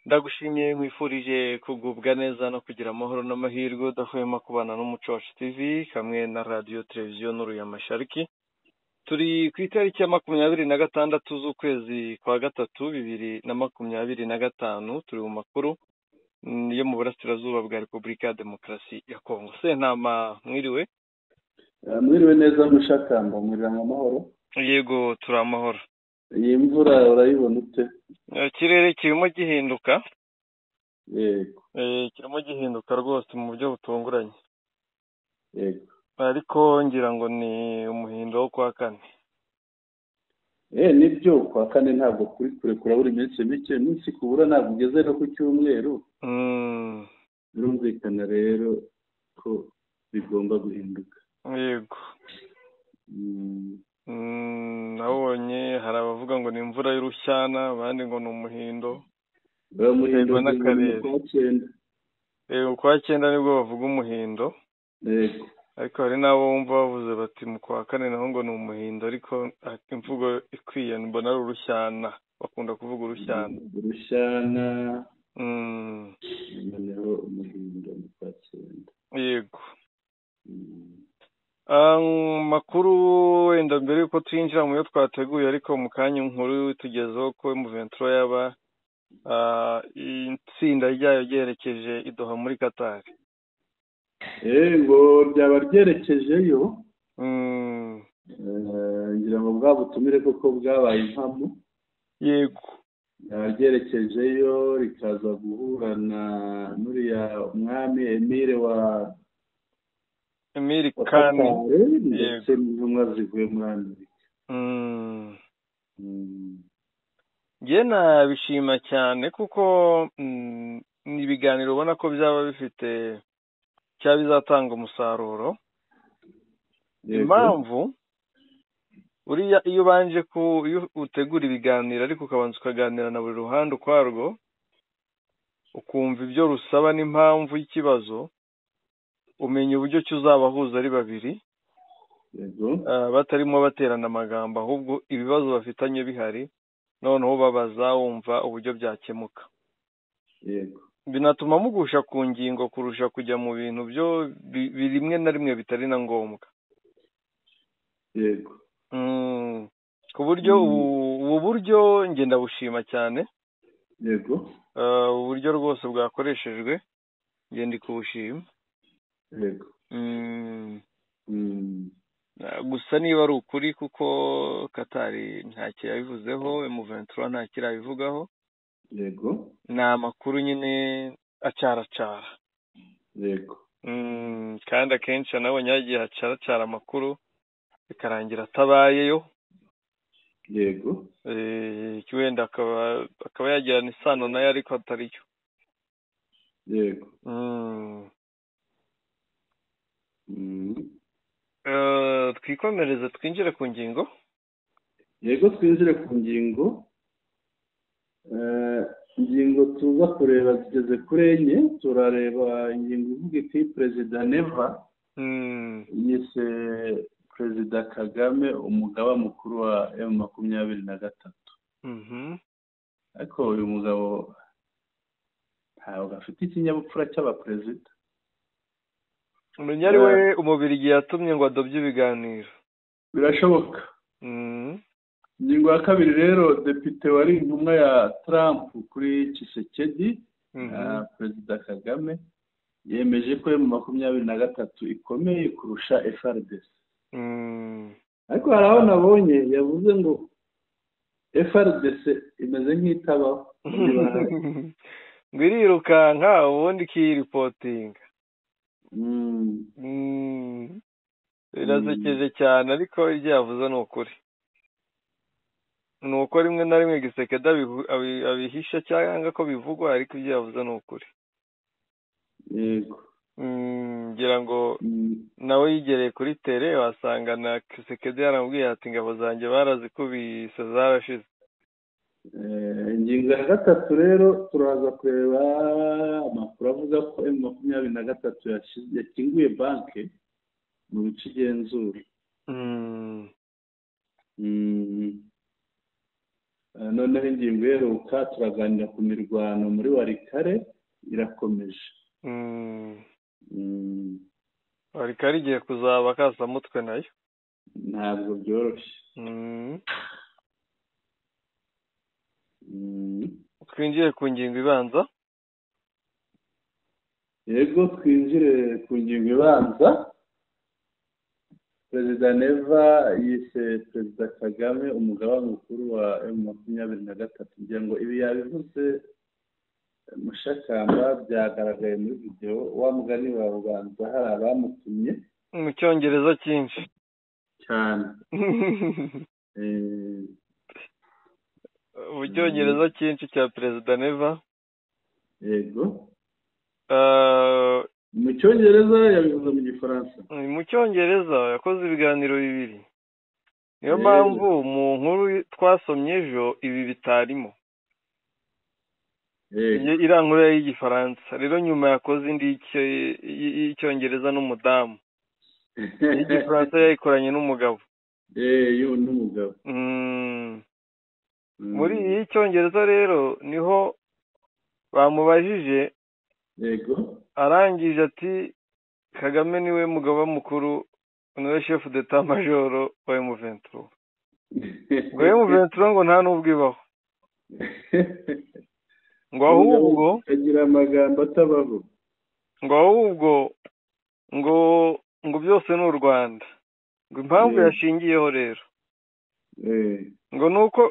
Ndagushimiye, nkwifurije kugubwa neza no kugira amahoro n'amahirwe udahwema kubana n'Umuco Wacu TV hamwe na Radiyo Televiziyo Nuru ya Mashariki. Turi ku itariki ya 26 z'ukwezi kwa gatatu 2025. Turi mu makuru yo mu burasirazuba bwa Repubulika ya Demokarasi ya Kongo. Sentama, mwiriwe? Mwiriwe neza, Mushakamba. Mwiriwe amahoro? Yego, turi amahoro. Iyi mvura urayibona ute? Ikirere kirimo gihinduka. Yego. Kirimo gihinduka rwose mu buryo butunguranye. Yego. Ariko ngira ngo ni umuhindo wo kwa kane. Nibyo, kwa kane ntabwo kuri kure, kurabura iminsi mike, iminsi kubura ntabwo ugeze no ku cyumweru. Birumvikana rero ko bigomba guhinduka. Yego. Nabonye hari abavuga ngo ni imvura y'urushyana, abandi ngo ni umuhindo. Umuhindo n'akarere. Ukwa cyenda nibwo bavuga umuhindo. Yego. Ariko hari n'abo wumva bavuze bati mu kwa kane naho ngo ni umuhindo, ariko imvugo ikwiye mbona ari urushyana, bakunda kuvuga urushyana. Urushyana. Noneho umuhindo mu kwa cyenda. Yego. Makuru wenda mbere yuko twinjira mu yo twateguye, ariko mu kanya inkuru tugezeho ko M23 yaba itsinda ryayo ryerekeje i Doha muri Qatar. Ngo ryaba ryerekejeyo. Ngira ngo bwa butumire koko bwabaye impamo. Yego. Ryaba ryerekejeyo rikaza guhura na nuriya mwami Emire wa Emiri Kani, ndetse n'intumwa zivuye muri Amerika. Njye nabishima cyane kuko ni ibiganiro ubona ko byaba bifite cyaba bizatanga umusaruro. Impamvu uriya iyo ubanje iyo utegura ibiganiro ariko ukabanza ukaganira na buri ruhande ukwarwo, ukumva ibyo rusaba n'impamvu y'ikibazo, umenya uburyo ki uzabahuza ari babiri. Batarimo baterana amagambo, ahubwo ibibazo bafitanye bihari, noneho babaza wumva uburyo byakemuka. Yego. Binatuma mugusha ku ngingo kurusha kujya mu bintu byo rimwe na rimwe bitari na ngombwa. Yego. Ku buryo ubu buryo ngenda bushima cyane. Yego. Uburyo rwose bwakoreshejwe ngenda kubushima. Yego. Gusa niba ari ukuri, kuko Katari ntacyo yabivuzeho, M23 ntacyo irabivugaho. Yego. Ni amakuru nyine acaracara. Yego. Kandi akenshi nabonye yagiye acaracara amakuru bikarangira atabayeyo. Yego. Wenda akaba yagirana isano nayo ariko atariyo. Yego. Twikomereze twinjire ku ngingo. Yego, twinjire ku ngingo. Ingingo tuza kureba zigeze kuri enye. Turareba ingingo ivuga iti Perezida Neva yise Perezida Kagame umugaba mukuru wa M23. Ariko uyu mugabo ntabwo afite ikinyabupfura cy'abaperezida. Umenya ari we Umubirigi yatumye ngo adobye ibiganiro. Birashoboka. Ingingo ya kabiri rero, depite wari intumwa ya Trump kuri Tshisekedi, Perezida Kagame yemeje ko M23 ikomeye kurusha FARDC. Ariko hari aho nabonye yavuze ngo FARDC imeze nk'itabaho. Ngo irirukanka ubundi ikiripotinga. Birasekeje cyane, ariko ibyo yavuze ni ukuri. Ni uko rimwe na rimwe Gisekedi abihisha cyangwa ko bivugwa, ariko ibyo yavuze ni ukuri. Yego. Ngira ngo nawe yigereye kuri tere, wasanga na Kisekedi yaramubwiye ati ingabo zanjye barazikubise zarashize. Ingingo ya gatatu rero, turaza kureba amakuru avuga ko M23 yakinguye banki mu bice igenzura. Noneho ingingo iheruka turaganira ku mirwano muri Warikare irakomeje. Warikare igiye kuzaba kasamutwe nayo, ntabwo byoroshye. Twinjire ku ngingo ibanza. Yego, twinjire ku ngingo ibanza. Perezida Neva yise Perezida Kagame umugaba mukuru wa M23. Ngira ngo ibi yabivuze Mushakamba, byagaragaye muri video. Wa mugani wa Rubanza hari abamutumye mu cyongereza cyinshi cyane. Mu cyongereza cyinshi cya Perezida Neva. Yego, mu cyongereza yabivuze mu gifaransa. Mu cyongereza yakoze ibiganiro bibiri. Niyo mpamvu mu nkuru twasomye ejo ibi bitarimo. Iriya nkuru y'igifaransa rero nyuma yakoze indi y'icyongereza n'umudamu. Igifaransa yayikoranye n'umugabo. N'umugabo. Muri iyi cyongereza rero niho bamubajije. Yego, arangije ati Kagame niwe mugaba mukuru, niwe chef d'état major wa M23. Ngo M23 ngo nta nubwo ibaho, ngo ahubwo agira amagambo atabaho, ngo ahubwo ngo byose ni u Rwanda. Ngo impamvu yashingiyeho rero ngo nuko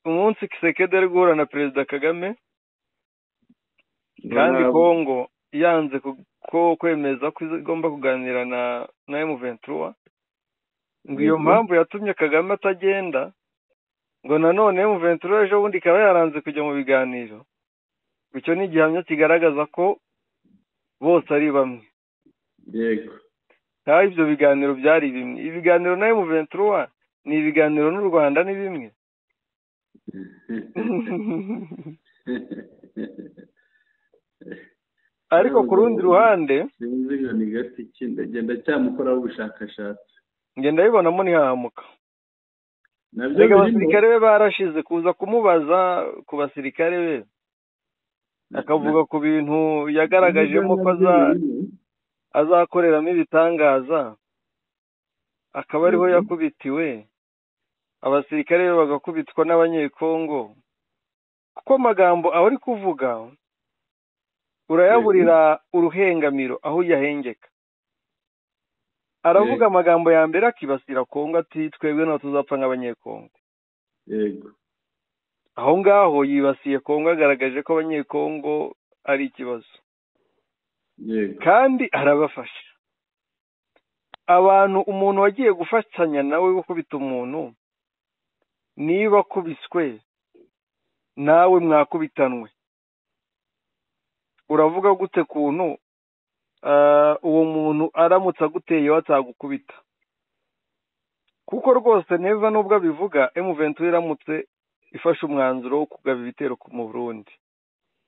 umunsi Kisekedi ari guhura na Perezida Kagame, kandi Kongo yanze ko kwemeza ko igomba kuganira na M23, ngo iyo mpamvu yatumye Kagame atagenda, ngo nanone M23 ejo bundi ikaba yaranze kujya mu biganiro. Icyo ni igihamya kigaragaza ko bose ari bamwe. Yego, nta ibyo biganiro byari bimwe. Ibiganiro na M23 ni ibiganiro n'u Rwanda ni bimwe. Ariko ku rundi ruhande ngenda cyamukoraho ubushakashatsi, ngenda bibonamo ntihahamuka. Rega abasirikare be barashize kuza kumubaza ku basirikare be, akavuga ku bintu yagaragajemo ko azakoreramo ibitangaza, akaba ariho yakubitiwe, abasirikare be bagakubitwa n'abanyekongo. Kuko amagambo aho ari kuvuga urayaburira uruhengamiro aho yahengeka. Aravuga amagambo ya mbere akibasira Kongo ati twebwe ntabwo tuzapfa nk'abanyekongo. Yego, aho ngaho yibasiye Kongo, agaragaje ko abanyekongo ari ikibazo. Yego, kandi arabafasha. Abantu, umuntu wagiye gufatanya nawe gukubita umuntu, niba kubiswe nawe mwakubitanwe, uravuga gute kuntu uwo muntu aramutse aguteye atagukubita? Kuko rwose Neva nubwo abivuga, M23 iramutse ifashe umwanzuro wo kugaba ibitero mu Burundi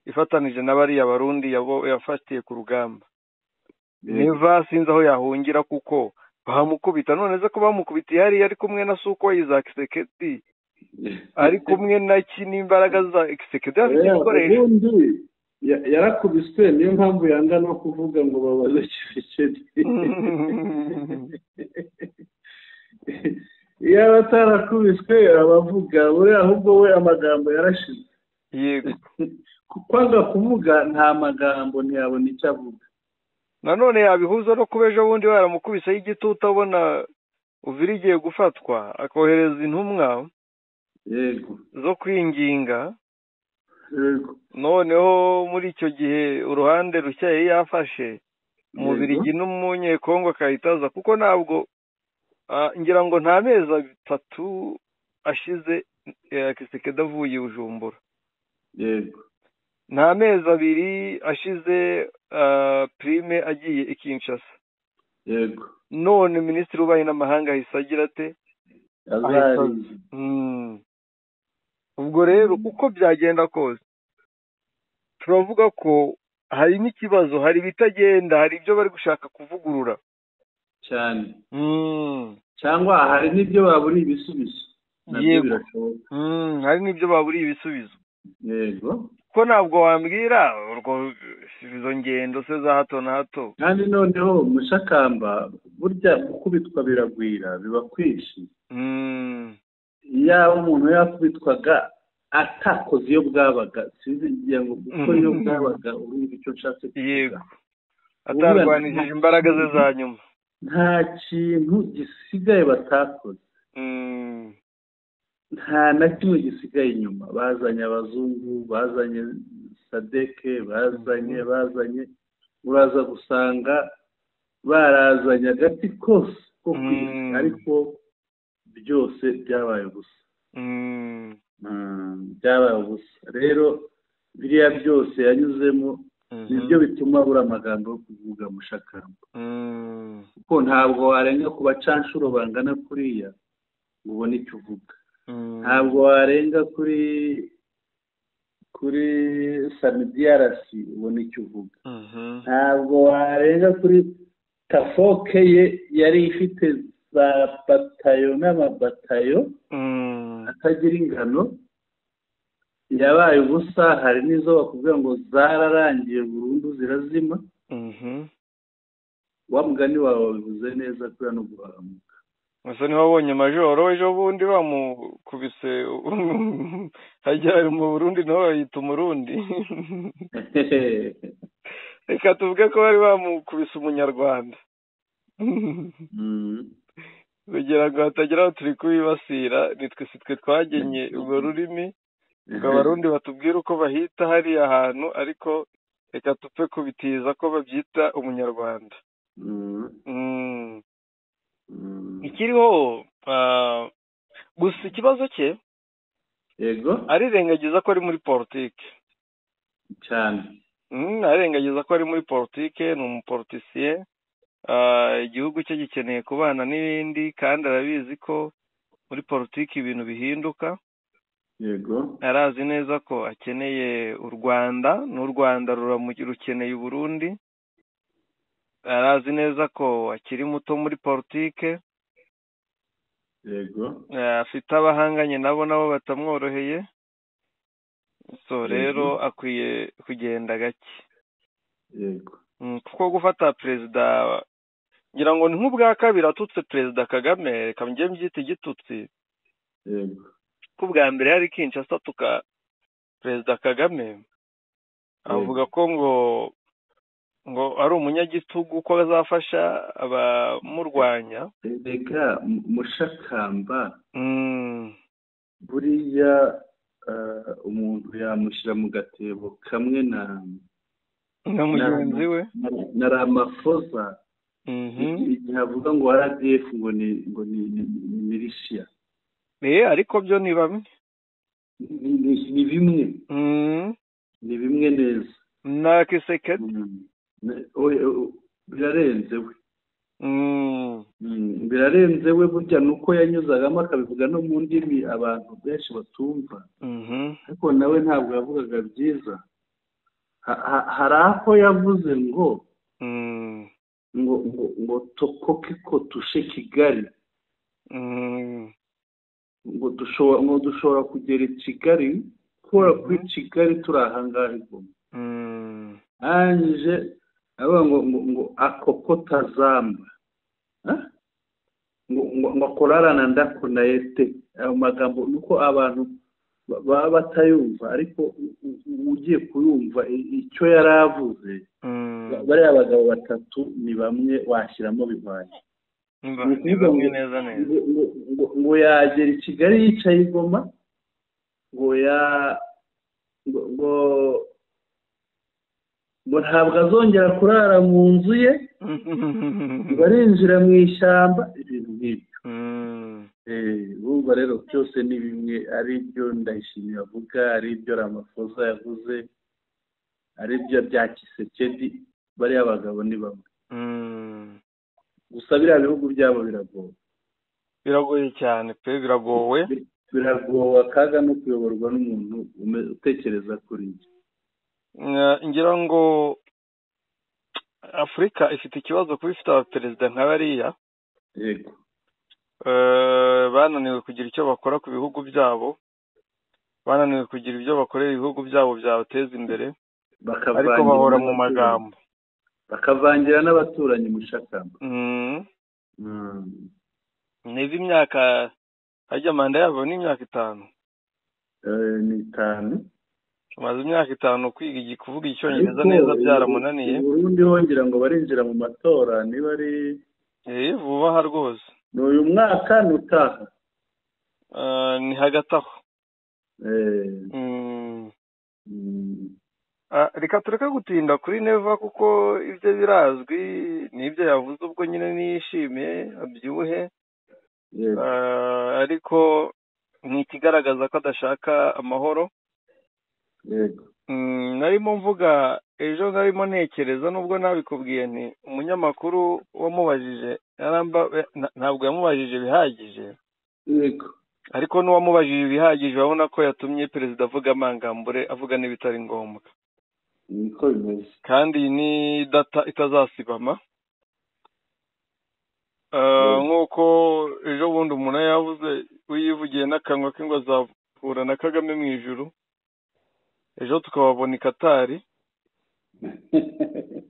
ifatanije n'abariya Barundi yafatiye ku rugamba, Neva sinzi aho yahungira kuko bahamukubita. None se ko bamukubitiye hariya ari kumwe na Suko Isaac Sekedi, ari kumwe na ki n'imbaraga za Kisekedi afite ibikoresho. Yarakubiswe, niyo mpamvu yanga no kuvuga ngo babaze Kisekedi. Iyo atarakubiswe abavuga buri, ahubwo we amagambo yarashize. Yego, kwanga kuvuga nta magambo, ntiyabona icyo avuga. Nanone yabihuza no kuba ejo bundi baramukubise y'igitutu abona Uvira igiye gufatwa, akohereza intumwa. Yego, zo kwinginga. Yego, noneho muri icyo gihe uruhande rushya yari yafashe Umubirigi n'umunyekongo akahitaza, kuko ntabwo ngira ngo nta mezi atatu ashize Kisekedi avuye i Bujumbura. Yego, nta mezi abiri ashize Prime agiye i Kinshasa. Yego, none minisitiri w'ububanyi n'amahanga ahise agira ate? Ubwo rero uko byagenda kose turavuga ko hari n'ikibazo, hari ibitagenda, hari ibyo bari gushaka kuvugurura cyane, cyangwa hari n'ibyo baburiye ibisubizo. Nabyo birashoboka. Hari n'ibyo baburiye ibisubizo. Yego. Ko ntabwo wambwira urwo izo ngendo se za hato na hato. Kandi noneho Mushakamba burya gukubitwa biragwira, biba kwinshi. Yaba umuntu yakubitwaga atakoze iyo bwabaga, sinzi ngira ngo gukora iyo bwabaga urumva icyo nshatse kuvuga. Yego. Atarwanishije imbaraga ze za nyuma. Nta kintu gisigaye batakoze. Nta na kimwe gisigaye inyuma. Bazanye abazungu, bazanye sadeke, bazanye uraza gusanga barazanye agati kose ko ku isi, ariko byose byabaye ubusa. Byabaye ubusa. Rero biriya byose yanyuzemo nibyo bituma abura amagambo yo kuvuga Mushakamba. Kuko ntabwo warenga ku bacanshuro bangana kuriya ngo ubone icyo uvuga. Ntabwo warenga kuri SAMIDRC ubone icyo uvuga. Ntabwo warenga kuri Tafoke ye yari ifite za batayo n'amabatayo atagira ingano, yabaye ubusa. Hari n'izo bakubwira ngo zararangiye burundu zirazima. Wa mugani wawe wabivuze neza kuriya no guhamuka. Gusa niba wabonye majoro ejo bundi bamukubise hajya mu Burundi nawe bayita umurundi. Reka tuvuge ko bari bamukubise umunyarwanda. Kugira ngo hatagira aho turi kubibasira, nitwe si twe twagenye urwo rurimi ngo abarundi batubwire uko bahita hariya hantu, ariko reka tupfe kubitiza ko babyita umunyarwanda. Ikiriho gusa ikibazo cye, yego, arirengagiza ko ari muri politike cyane. Arirengagiza ko ari muri politike, ni umupolitisiye. Igihugu cye gikeneye kubana n'ibindi, kandi arabizi ko muri politiki ibintu bihinduka. Yego. Arazi neza ko akeneye u Rwanda, n'u Rwanda rukeneye u Burundi. Arazi neza ko akiri muto muri politike. Yego. Afite abahanganye nabo batamworoheye. So rero akwiye kugenda gake. Yego. Kuko gufata perezida, ngira ngo ni nk'ubwa kabiri atutse perezida Kagame, reka njye mbyite igitutsi. Yego. Ko ubwa mbere yari Kinshasa atuka perezida Kagame, avuga ko ngo ari umunyagitugu ko azafasha abamurwanya. Reka Mushakamba buriya umuntu yamushyira mu gatebo kamwe na mugenzi we na Ramaphosa. Igihe avuga ngo RDF ngo ni militia. Ariko byo ni bamwe, ni bimwe, ni bimwe neza na Kisekedi. Birarenze we. Birarenze we. Burya nuko yanyuzagamo akabivuga no mu ndimi abantu benshi batumva, ariko nawe ntabwo yavugaga byiza. Hari aho yavuze ngo ngo ngo ngo tokoke ko tushe Kigali, ngo dushobora kugera i Kigali, kubera kuri Kigali turi ahangaha i Goma. Arangije avuga ngo ngo akokotazamba, ngo akorarana ndakonayete. Ayo magambo nuko abantu baba batayumva, ariko ugiye kuyumva icyo yari avuze, bariya abagabo batatu ni bamwe washyiramo bihwanye. Ngo yagera i Kigali yicaye i Goma, ngo ngo ntabwo azongera kurara mu nzu ye, ngo arinjira mu ishyamba, ibintu nk'ibyo. Urumva rero byose ni bimwe, ari ibyo Ndayishimiye avuga, ari ibyo Ramaphosa yavuze, ari ibyo bya Kisekedi, bariya bagabo ni bamwe. Gusa biriya bihugu byabo biragoye. Biragoye cyane pe, biragowe. Biragowe akaga no kuyoborwa n'umuntu utekereza kuri njye. Ngira ngo Afurika ifite ikibazo kuba ifite abaperezida nka bariya. Yego. Bananiwe kugira icyo bakora ku bihugu byabo, bananiwe kugira ibyo bakorera ibihugu byabo byabateza imbere, ariko bahora mu magambo, bakavangira n'abaturanyi mushakamba. Niba imyaka hajya manda yabo ni imyaka 5. Ni 5. Amaze imyaka 5 kwiga kuvuga icyongereza neza byaramunaniye. Burundi hongera ngo barinjira mu matora niba ari vuba aha rwose. Ni uyu mwaka nutaha. Ni hagati aho. Reka tureke gutinda kuri Neva kuko ibyo birazwi n'ibyo yavuze ubwo nyine nishimiye abyibuhe. Ariko ni ikigaragaza ko adashaka amahoro. Yego. Narimo mvuga ejo, narimo ntekereza nubwo nabikubwiye nti umunyamakuru wamubajije ntabwo yamubajije bihagije. Yego. Ariko n'uwamubajije bihagije urabona ko yatumye perezida avuga amangambure, avuga n'ibitari ngombwa. Niko bimeze. Kandi ni data itazasibama. Nk'uko ejo bundi umuntu yavuze uyivugiye n'akanwa ke ngo azahura na Kagame mu ijuru, ejo tukababona i Katari.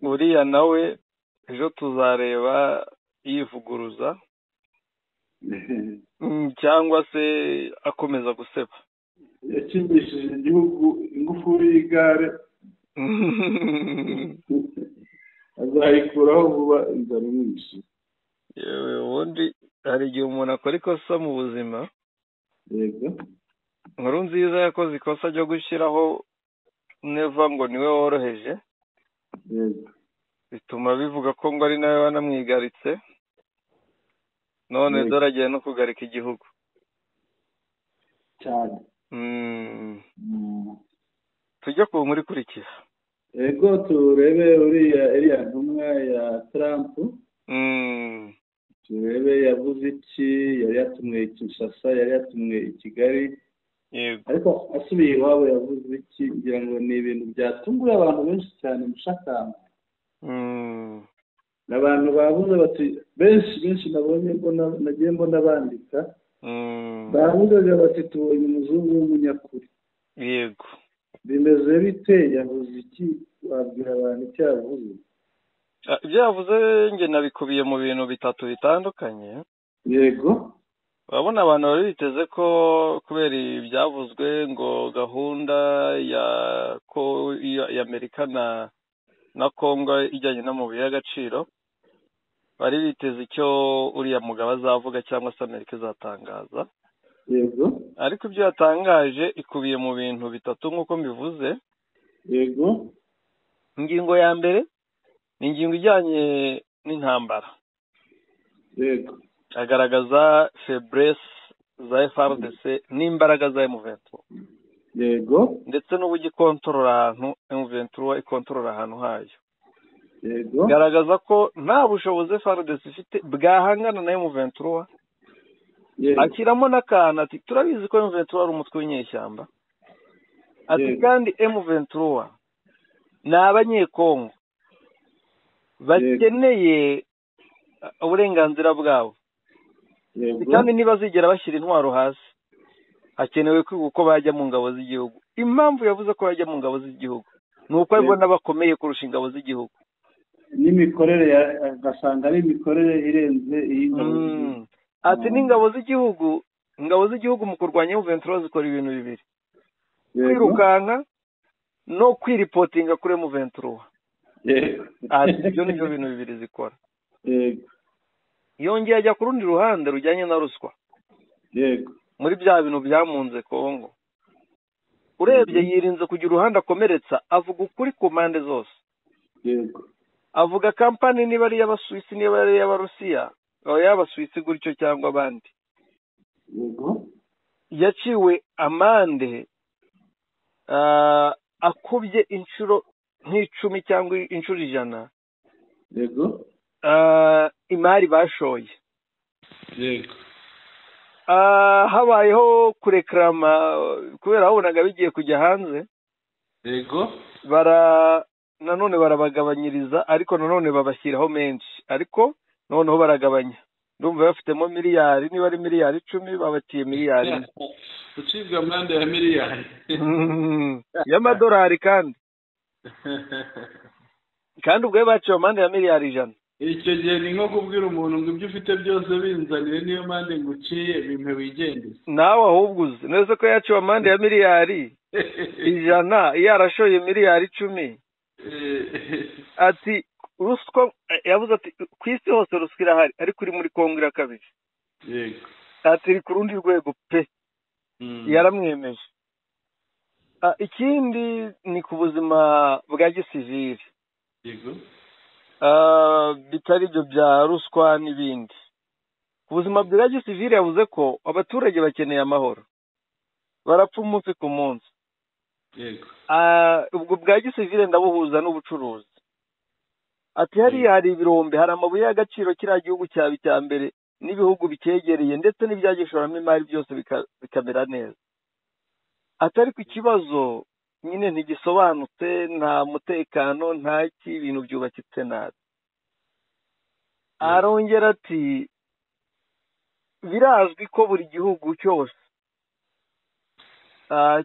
Uriya nawe ejo tuzareba yivuguruza cyangwa se akomeza guseba. Yakingishije igihugu ingufuri y'igare, azayikuraho vuba inzara imwishe. Yewe, ubundi hari igihe umuntu akora ikosa mu buzima. Yego. Inkuru nziza yakoze ikosa ryo gushyiraho Neva ngo niwe woroheje. Yego. Bituma bivuga ko ngo ari nawe wanamwigaritse, none dore agiye no kugarika igihugu cyane. Tujya ku nkuru ikurikira. Yego, turebe uriya iriya ntumwa ya Trump. Turebe yavuze iki. Yari yatumwe i Kinshasa, yari yatumwe i Kigali. Yego. Ariko asubiye iwabo yavuze iki? Ngira ngo ni ibintu byatunguye abantu benshi cyane mushakamba. Abantu bavuze bati benshi nabonye mbona, nagiye mbona bandika. Bavugaga bati tubonye umuzungu w'umunyakuri. Yego. Bimeze bite? Yavuze iki? Wabwira abantu icyo yavuze? Ibyo yavuze njye nabikubiye mu bintu 3 bitandukanye. Yego. Urabona abantu bari biteze ko kubera ibyavuzwe ngo gahunda ya ko ya Amerika na Kongo ijyanye n'amabuye y'agaciro, bari biteze icyo uriya mugabo azavuga cyangwa se Amerika izatangaza. Yego. Ariko ibyo yatangaje ikubiye mu bintu 3 nk'uko mbivuze. Yego. Ingingo ya mbere ni ingingo ijyanye n'intambara. Yego. Agaragaza faiblesse za FARDC n'imbaraga za M23. Yego. Ndetse n'uburyo ikontorora ahantu M23 ikontorora ahantu hayo. Yego. Garagaza ko nta bushobozi FARDC ifite bwahangana na M23. Yego. Akiramo n'akantu ati turabizi ko M23 ari umutwe w'inyeshyamba. Ati Yego. kandi M23 ni abanyekongo bakeneye uburenganzira bwabo. Yego. Kandi ntibazigera bashyira intwaro hasi, hakenewe kwiga uko bajya mu ngabo z'igihugu. Impamvu yavuze ko bajya mu ngabo z'igihugu ni uko abibona bakomeye kurusha ingabo z'igihugu. N'imikorere agasanga ari imikorere irenze iy'ingabo z'igihugu. Ati n'ingabo z'igihugu, ingabo z'igihugu mu kurwanya M23 zikora ibintu bibiri: kwirukanka no kwiripotinga kuri M23. Yego. Ati ibyo nibyo bintu bibiri zikora. Yego. Yongeye ajya ku rundi ruhande rujyanye na ruswa. Yego. Muri bya bintu byamunze Kongo, urebye yirinze kugira uruhande akomeretsa, avuga ukuri ku mpande zose. Yego. Avuga kampani niba ari iy'Abasuwisi, niba ari iy'Abarusiya, y'Abasuwisi gutyo cyangwa abandi. Yego. Yaciwe amande akubye inshuro nk'icumi cyangwa inshuro 100. Yego. Imari bashoye. Yego. Habayeho kurekrama kubera babonaga bigiye kujya hanze. Yego. Nanone barabagabanyiriza, ariko nanone babashyiraho menshi, ariko noneho baragabanya. Ndumva bafitemo miliyari, niba ari miliyari 10 babaciye miliyari. Gucibwa amande ya miliyari y'amadolari kandi ubwo baciye amande ya miliyari 100. Icyo gihe ni nko kubwira umuntu ngo ibyo ufite byose binzanire, niyo mande nguciye bimpe wigendere. Nawe ahubwo uzi neza ko yaciwe amande ya miliyari 100 yarashoye miliyari 10. Ati ruswa, yavuze ati ku isi hose ruswa irahari, ariko uri muri Kongo irakabije. Yego. Ati iri ku rundi rwego pe. Yaramwemeje. Ikindi ni ku buzima bwa gisivili. Yego. Bitari ibyo bya ruswa n'ibindi. Ku buzima bwa gisivili yavuze ko abaturage bakeneye amahoro, barapfa umunsi ku munsi. Yego. Ubwo bwa gisivili ndabuhuza n'ubucuruzi. Ati hariya hari ibirombe, hari amabuye y'agaciro, kiriya gihugu cyaba icya mbere n'ibihugu bicyegereye ndetse n'ibyagishoramo imari byose bikamera neza. Ati ariko ikibazo nyine ntigisobanutse, nta mutekano, nta ki, ibintu byubakitse nabi. Arongera ati birazwi ko buri gihugu cyose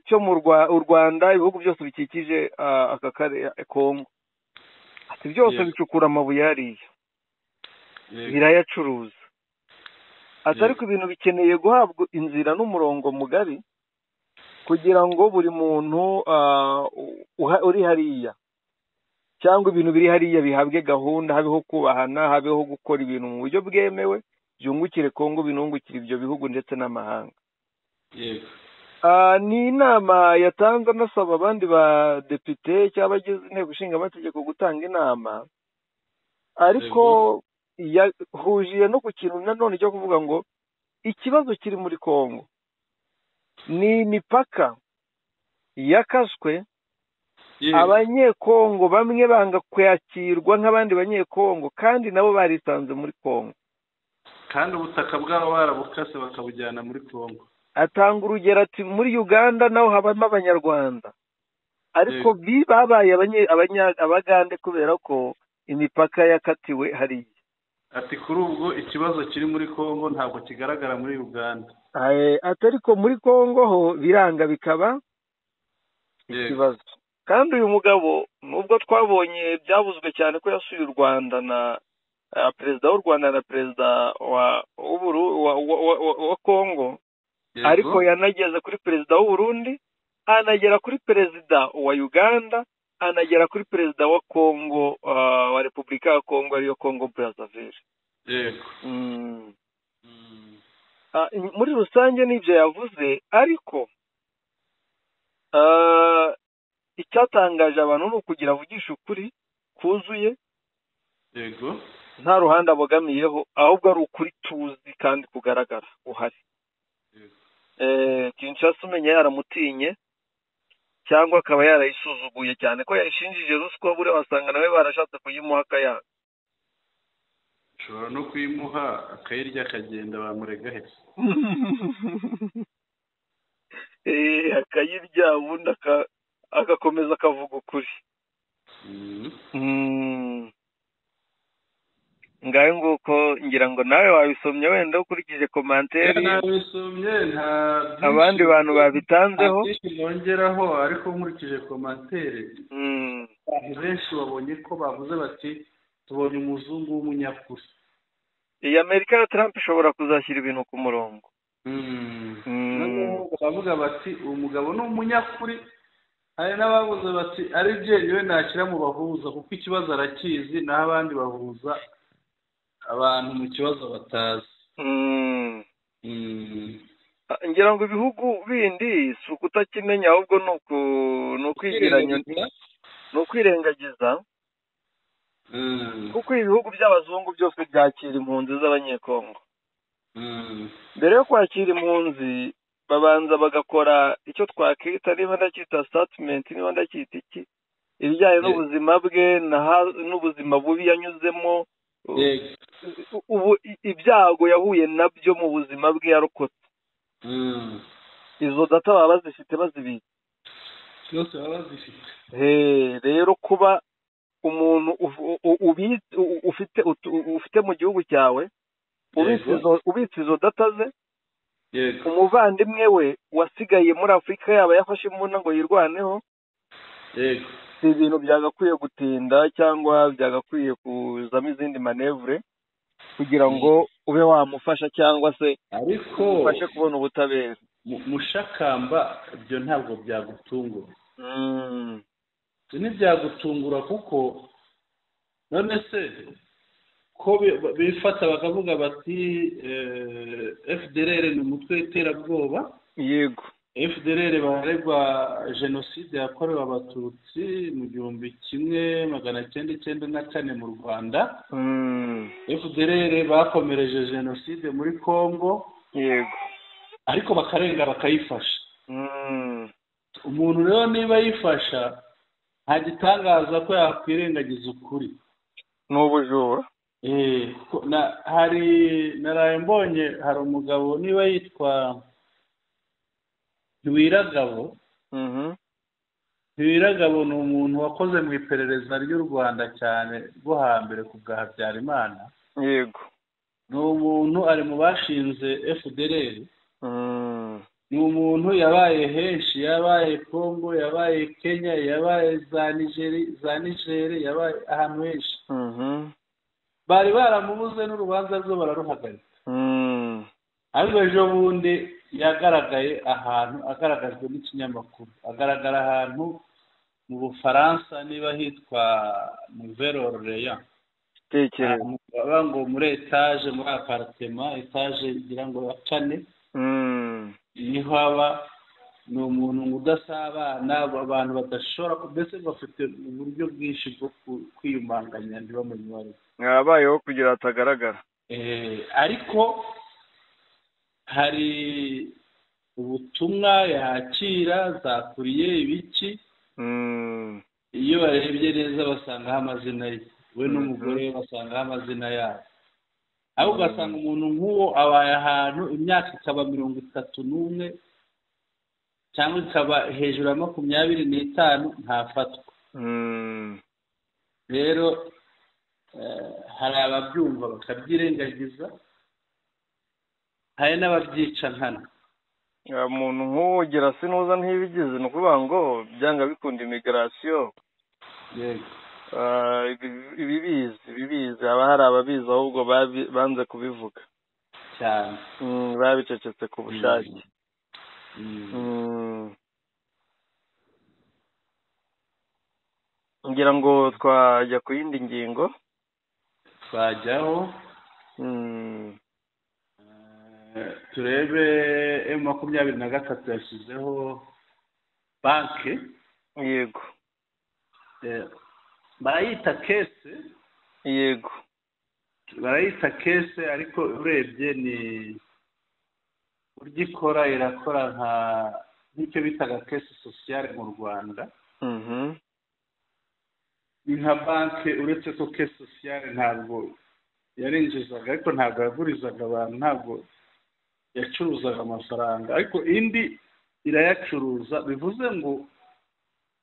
cyo mu Rwanda, ibihugu byose bikikije aka karere Kongo, ati byose bicukura amabuye hariya, birayacuruza. Ati ariko ibintu bikeneye guhabwa inzira n'umurongo mugari kugira ngo buri muntu uri hariya cyangwa ibintu biri hariya bihabwe gahunda, habeho kubahana, habeho gukora ibintu mu buryo bwemewe, byungukire Kongo, binungukire ibyo bihugu ndetse n'amahanga. Yego. Ni inama yatanze anasaba abandi ba depite cyangwa abagize inteko ishinga amategeko gutanga inama, ariko yahujiye no ku kintu nanone cyo kuvuga ngo ikibazo kiri muri Kongo ni imipaka yakaswe, abanyekongo bamwe banga kwakirwa nk'abandi banyekongo kandi nabo barisanze muri Kongo, kandi ubutaka bwabo barabukase bakabujyana muri Kongo. Atanga urugero ati muri Uganda naho habamo abanyarwanda, ariko babaye abagande kubera ko imipaka yakatiwe hariya. Ati kuri ubwo ikibazo kiri muri Kongo ntabwo kigaragara muri Uganda. Ati ariko muri Kongo ho biranga bikaba ikibazo. Kandi uyu mugabo nubwo twabonye byavuzwe cyane ko yasuye u Rwanda na perezida w'u Rwanda na perezida wa Kongo, ariko yanageze kuri perezida w'u Burundi, anagera kuri perezida wa Uganda, anagera kuri perezida wa Kongo, wa Repubulika ya Kongo ariyo Kongo Brazzaville. Yego. Muri rusange nibyo yavuze, ariko icyatangaje abantu ni ukugira avugisha ukuri kuzuye. Yego. Nta ruhande abogamiyeho, ahubwo ari ukuri tuzi kandi kugaragara uhari. Kinshasa umenya yaramutinye cyangwa akaba yarayisuzuguye cyane ko yayishinjije ruswa, buriya wasanga nawe barashatse kuyimuha akayanga. Ushobora no kuyimuha akayirya akagenda, bamurega he? Akayirya ubundi agakomeza akavuga ukuri. Ngayo nguko, ngira ngo nawe wabisomye wenda ukurikije komanteri nabisomye, nta abandi bantu babitanzeho nongeraho, ariko nkurikije komanteri abantu benshi babonye ko bavuze bati tubonye umuzungu w'umunyakuri. Iyi Amerika ya Trump ishobora kuzashyira ibintu ku murongo. Bavuga bati uwo mugabo ni umunyakuri. Hari n'abavuze bati ari byemewe nashyira mu bahuza kuko ikibazo arakizi, naho abandi bahuza abantu mu kibazo batazi. Ngira ngo ibihugu bindi si ukutakimenya, ahubwo ni ukwigiranya, ni ukwirengagiza, kuko ibihugu by'abazungu byose byakira impunzi z'abanyekongo. Mbere yo kwakira impunzi babanza bagakora icyo twakwita, niba ndacyita statement, niba ndacyita iki, ibijyanye n'ubuzima bwe n'ubuzima bubi yanyuzemo, ubu ibyago yahuye nabyo mu buzima bwe yarokotse. Izo data baba bazifite, bazibitse byose baba bazifite. Rero kuba umuntu ufite mu gihugu cyawe Ubitse izo data ze, umuvandimwe we wasigaye muri Afurika yaba yafashe imbunda ngo yirwaneho. Si ibintu byagakwiye gutinda cyangwa byagakwiye kuzamo izindi manevure kugira ngo ube wamufasha cyangwa se ariko ufashe kubona ubutabera. Mushakamba, ibyo ntabwo byagutungura. Ntibyagutungura kuko none se ko bifata bakavuga bati FDLR ni umutwe w'iterabwoba. Yego. FDLR baregwa jenoside yakorewe Abatutsi mu 1994 mu Rwanda. FDLR bakomereje jenoside muri Congo. Yego. Ariko bakarenga bakayifasha. Umuntu rero niba yifasha nta gitangaza ko yakwirengagiza ukuri. Ni ubujura. Hari naraye mbonye hari umugabo niba yitwa Ntiwiragabo. Ntiwiragabo ni umuntu wakoze mu iperereza ry'u Rwanda cyane rwo hambere ku bwa Habyarimana. Yego. Ni umuntu ari mu bashinze FDLR. Ni umuntu yabaye henshi, yabaye Congo, yabaye Kenya, yabaye za Niger, yabaye ahantu henshi. Bari baramubuze n'urubanza rwe bararuhagarika. Ariko ejo bundi yagaragaye ahantu, agaragajwe n'ikinyamakuru, agaragara ahantu mu Bufaransa niba hitwa Nouvelle-Orléans. Baba ngo muri etaje, muri apartema, etaje igira ngo ya 4. Niho aba. Ni umuntu udasabana, abantu badashobora, mbese bafite uburyo bwinshi bwo kwiyumanganya ntibamenye uwo ari we. Mwabayeho kugira hatagaragara. Ariko hari ubutumwa yakira zakuriye ibiki. Iyo barebye neza basangaho amazina ye, we n'umugore we basangaho amazina yabo. Aho ugasanga umuntu nk'uwo abaye ahantu imyaka ikaba 31 cyangwa ikaba hejuru ya 25 ntafatwa. Rero hari ababyumva bakabyirengagiza, hari n'ababyica nkana. Umuntu nk'uwo gira sinuza ntibigize, ni ukuvuga ngo byanga bikunda immigration. Yego. Ibibizi haba hari ababizi ahubwo banze kubivuga cyane, babicecetse ku bushake. Ngira ngo twajya ku yindi ngingo. Twajyaho turebe M23 yashyizeho banki. Yego. Barayita kese. Yego. Barayita kese, ariko urebye ni buryo ikora, irakora nka nk'icyo bitaga kese sociale mu Rwanda. Ni nka banki, uretse ko kese sociale ntabwo yarinjizaga, ariko ntabwo yagurizaga abantu, ntabwo yacuruzaga amafaranga, ariko indi irayacuruza. Bivuze ngo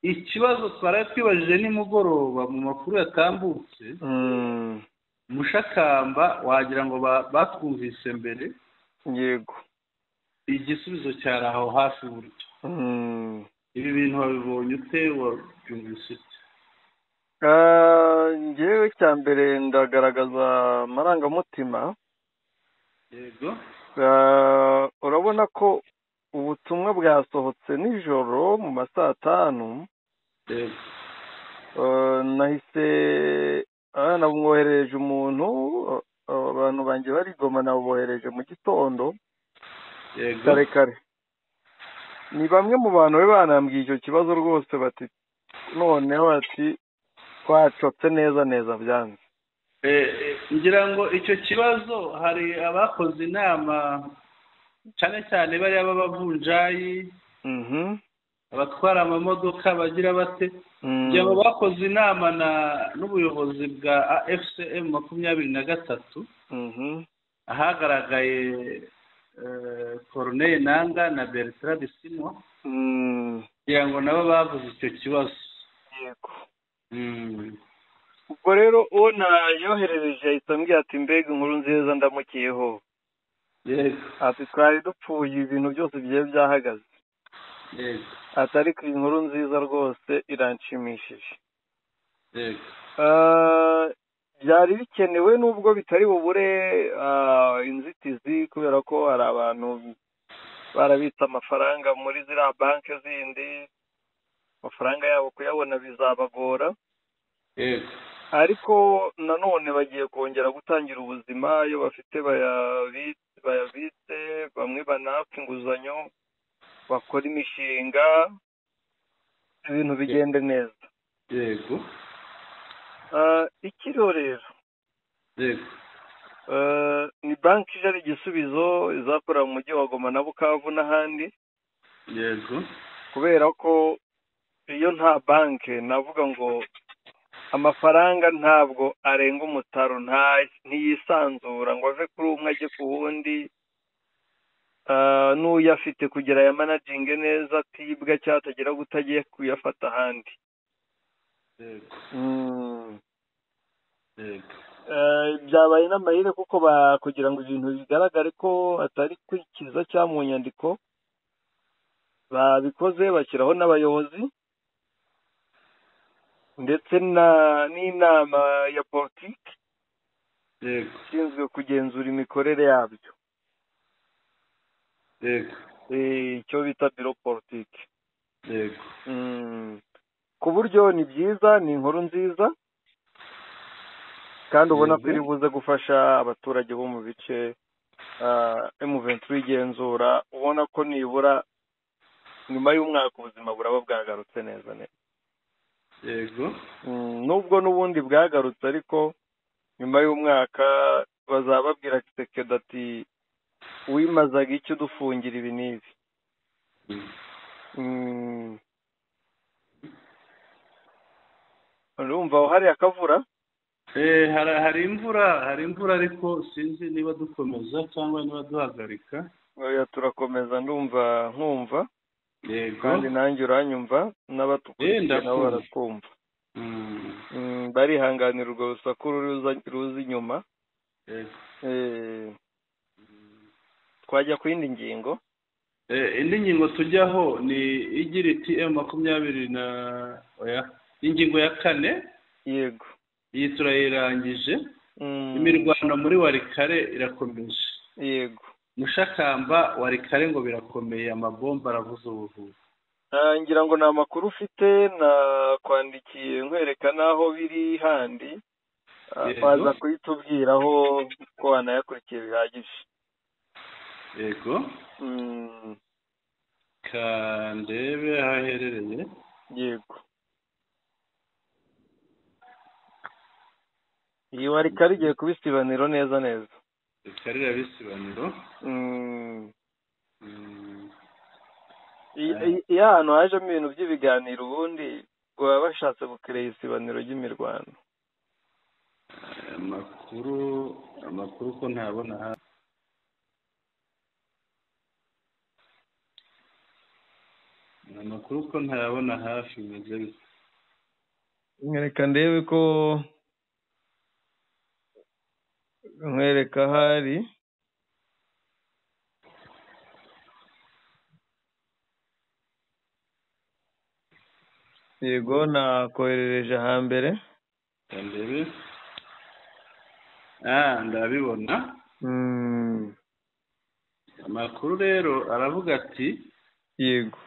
ikibazo twari twibajije nimugoroba mu makuru yatambutse, Mushakamba wagira ngo batwumvise mbere. Yego. Igisubizo cyari aho hafi buryo. Ibi bintu wabibonye ute, wabyumvise ute? Njyewe cya mbere ndagaragaza amarangamutima. Yego. Urabona ko ubutumwa bwasohotse nijoro mu ma saa 5. Yego. Nahise namwohereje umuntu, abantu banjye bari Goma nabohereje mu gitondo. Yego. Kare kare. Ni bamwe mu bantu be banambwiye icyo kibazo rwose, bati noneho bati twacotse neza neza byanze. Ngira ngo icyo kibazo hari abakoze inama cyane cyane bariya b'abavunjayi, abatwara amamodoka bagira bate, ngira ngo bakoze inama n'ubuyobozi bwa AFCM 23, ahagaragaye Corneille Nanga na Bertrand Bisimwa, ngira ngo nabo bavuze icyo kibazo. Yego. Ubwo rero uwo nayoherereje ahita ambwira ati mbega inkuru nziza ndamukiyeho. Yego. Ati twari dupfuye ibintu byose bigiye byahagaze. Yego. Ati ariko iyi nkuru nziza rwose iranshimishije. Yego. Byari bikenewe nubwo bitari bubure inzitizi, kubera ko hari abantu barabitse amafaranga muri ziriya banki zindi, amafaranga yabo kuyabona bizabagora. Yego. Ariko nanone bagiye kongera gutangira ubuzima, iyo bafite bayabitse, bamwe banapfa inguzanyo, bakora imishinga, ibintu bigende neza. Yego. Ikiriho rero Yego. Ni banki ije ari igisubizo, izakorera mu mujyi wa Goma na Bukavu n'ahandi. Yego. Kubera ko iyo nta banki, navuga ngo amafaranga ntabwo arenga umutaro, ntiyisanzura ngo ave kuri umwe ajye ku wundi. N'uyafite kugira ya managinge neza atibwa cyangwa atagira gutagiye kuyafata ahandi. Yego. Yego. Byabaye n'amahire kuko kugira ngo ibintu bigaragare ko atari kwikiza cyangwa mu nyandiko, babikoze bashyiraho n'abayobozi ndetse n'inama ya politiki Yego. ishinzwe kugenzura imikorere yabyo. Yego. Icyo bita biro politiki. Yego. Ku buryo ni byiza, ni inkuru nziza, kandi ubona ko iri buze gufasha abaturage bo mu bice M23 igenzura, ubona ko nibura nyuma y'umwaka ubuzima buraba bwagarutse neza neza. Yego. Nubwo n'ubundi bwagarutse, ariko nyuma y'umwaka bazababwira Tshisekedi ati wimazaga icyo dufungira ibi n'ibi. Urumva aho hari akavura? Hari imvura, ariko sinzi niba dukomeza cyangwa niba duhagarika. Oya, turakomeza, ndumva nkumva. Yego. Kandi nanjye uranyumva, n'abatukurikiye nabo baratwumva. Barihanganira urwo rusaku ruza inyuma. Yego. Twajya ku yindi ngingo. Indi ngingo tujyaho ni igira iti M20 na oya, ingingo ya 4. Yego. Iyi turayirangije. Imirwano muri Walikale irakomeje. Yego. Mushakamba Walikale ngo birakomeye, amabomba aravuza ubuhuha. Ngira ngo ni amakuru ufite, nakwandikiye nkwereka naho biri handi, waza kuyitubwiraho ko wanayakurikiye bihagije. Yego. Kandebe aherereye. Yego. Iyi Walikale igiye kuba isibaniro neza neza. Walikale iraba isibaniro. Iyo ahantu hajemo ibintu by'ibiganiro, ubundi baba bashatse gukerera isibaniro ry'imirwano. Amakuru ko ntabona hafi. Amakuru ko ntayabona hafi bimeze bite? Reka ndebe ko nkwereka ahari. Yego, nakoherereje hambere. Ndebe. Ndabibona. Amakuru rero aravuga ati yego.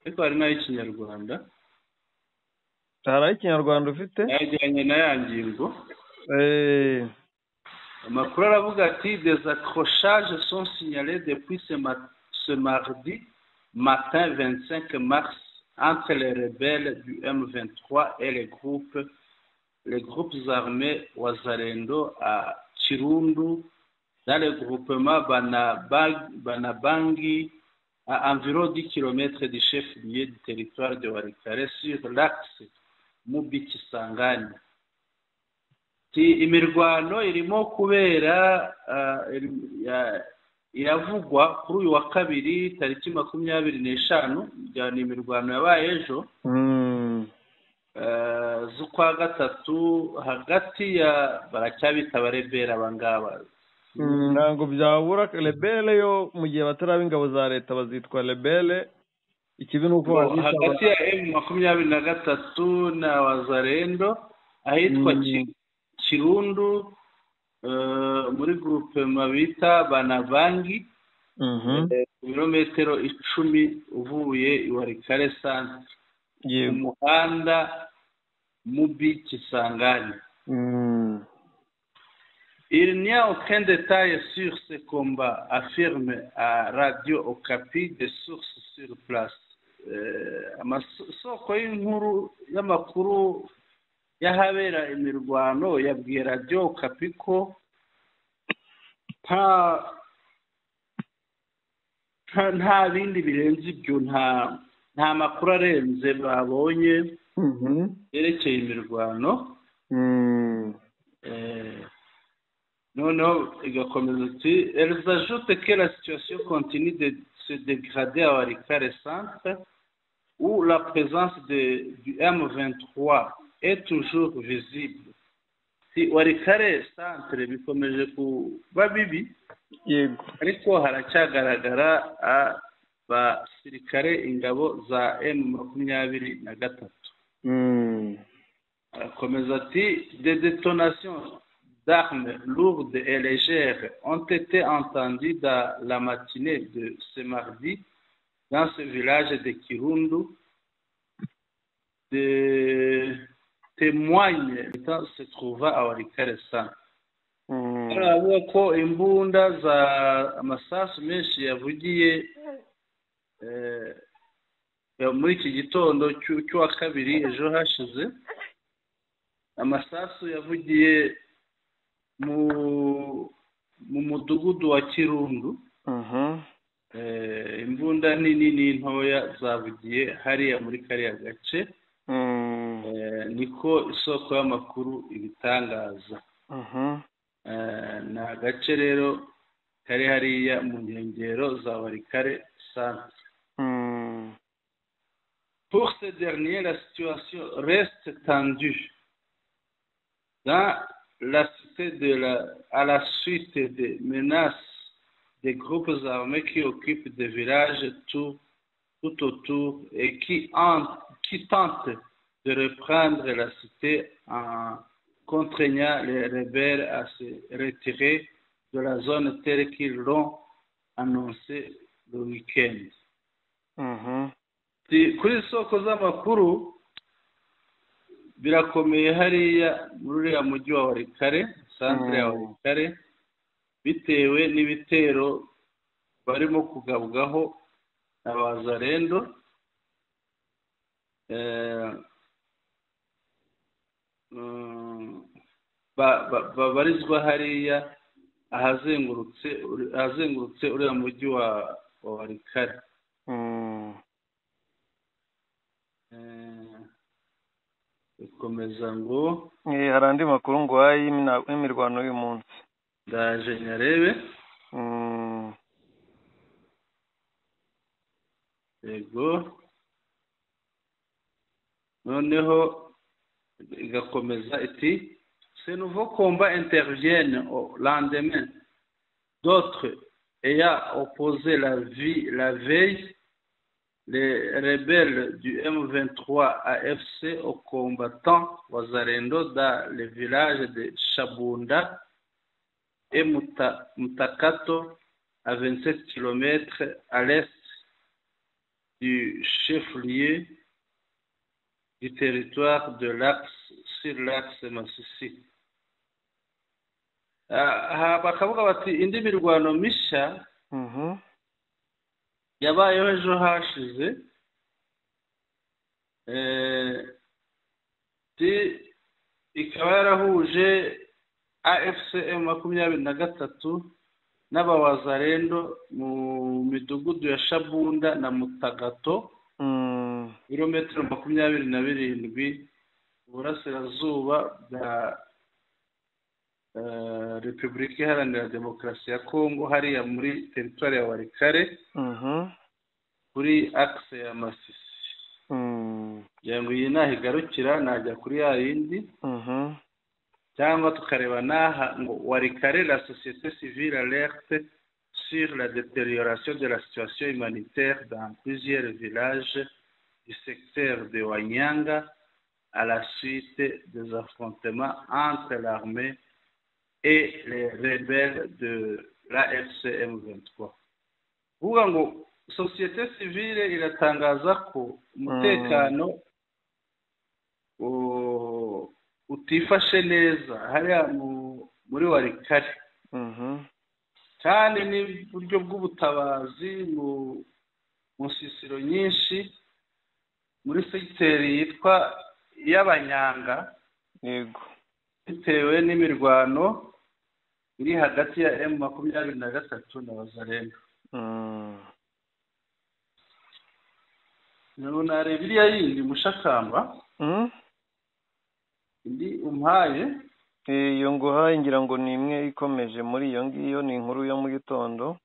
Ariko hari n'ay'ikinyarwanda. Hari ay'ikinyarwanda ufite? Yajyanye na ya ngingo. Amakuru aravuga ati des accrochages sont signalés depuis ce mardi matin 25 mars entre les rebelles du M23 et les groupes armés Wazalendo à Chirundu dans le groupement Banabangi à environ 10 km du chef-lieu du territoire de Walikale sur l'axe Mubi-Kisangani. Imirwano irimo kubera iravugwa kuri uyu wa kabiri tariki 25, ni imirwano yabaye ejo. z'ukwa gatatu hagati ya baracyabita abarebera abangaba. Ntabwo byabura rebelle yo mu gihe bataraba ingabo za leta bazitwa rebelle. Ikibi ni uko hagati ya M23 na Wazalendo ahitwa Kirundu muri groupement bita Banabangi, ibirometero 10 uvuye i Walikale centre, umuhanda Mubi Kisangani. Il n'y a aucun détail sur ce combat, affirme à Radio Okapi des sources sur place. Amasoko y'inkuru y'amakuru y'ahabera imirwano yabwiye Radio Okapi ko nta bindi birenze ibyo, nta makuru arenze babonye yerekeye imirwano. Noneho igakomeza iti elles ajoutent que la situation continue de se dégrader à Walikale centre où la présence du M23 est toujours visible. Si Walikale centre bikomeje kuba bibi, yego, ariko haracyagaragara abasirikare ingabo za M23. Arakomeza ati des détonations d'armes lourdes et légères ont été entendues dans la matinée de ce mardi dans ce village de Kirundu. De témoigne se trouva à Walikale centre. Aravuga ko imbunda za amasasu menshi yavugiye muri iki gitondo cy'uwa kabiri ejo hashize, amasasu yavugiye mu mudugudu wa Kirundu. Imbunda nini n'intoya zavugiye hariya muri kariya gace. Niko isoko y'amakuru ibitangaza. Ni agace rero kari hariya mu nkengero za Walikale centre. Pour ces derniers, la situation reste tendue dans la cité à la suite des menaces des groupes armés qui occupent des villages tout autour et qui tentent de reprendre la cité en contraignant les rebelles à se retirer de la zone telle qu'ils l'ont annoncé le week-end. Kuri isoko z'amakuru birakomeye hariya muri uriya mujyi wa Walikale, centre ya Walikale, bitewe n'ibitero barimo kugabwaho na Wazalendo. Babarizwa hariya ahazengurutse uriya mujyi wa Walikale. Ikomeza ngo hari andi makuru ngo y'imirwano y'uyu munsi, ndaje nyarebe. Yego, noneho igakomeza iti ces nouveaux combats interviennent au lendemain d'autres ayant opposé la vie la veille les rebelles du M23 AFC aux combattants Wazalendo dans les villages de Shabunda et Mutakato à 27 km à l'est du chef-lieu du territoire de l'axe sur l'axe Masisi. Bakavuga bati indi mirwano mishya yabayeho ejo hashize, ikaba yarahuje AFC M23 n'abawazalendo mu midugudu ya Shabunda na Mutagato, ibirometero 27 uburasirazuba bwa Repubulika Iharanira Demokarasi ya Kongo, hariya muri teritwari ya Walikale, kuri axe ya Masisi. Ngira ngo iyi naho igarukira, najya kuri ya yindi cyangwa tukareba n'aha ngo: "Walikale, la société civile alerte sur la détérioration de la situation humanitaire dans plusieurs villages du secteur de Wanyanga à la suite des affrontements entre l'armée et les rebelles de l'AFC M23." Kuvuga ngo société civile iratangaza ko umutekano utifashe neza hariya muri Walikale, kandi n'uburyo bw'ubutabazi mu nsisiro nyinshi muri segiteri yitwa iy'Abanyanga, bitewe n'imirwano iri hagati ya M23 na Wazalendo. Nareba iriya yindi, Mushakamba, indi umpaye. Iyo nguhaye ngira ngo ni imwe ikomeje muri iyo ngiyo, ni inkuru yo mu gitondo.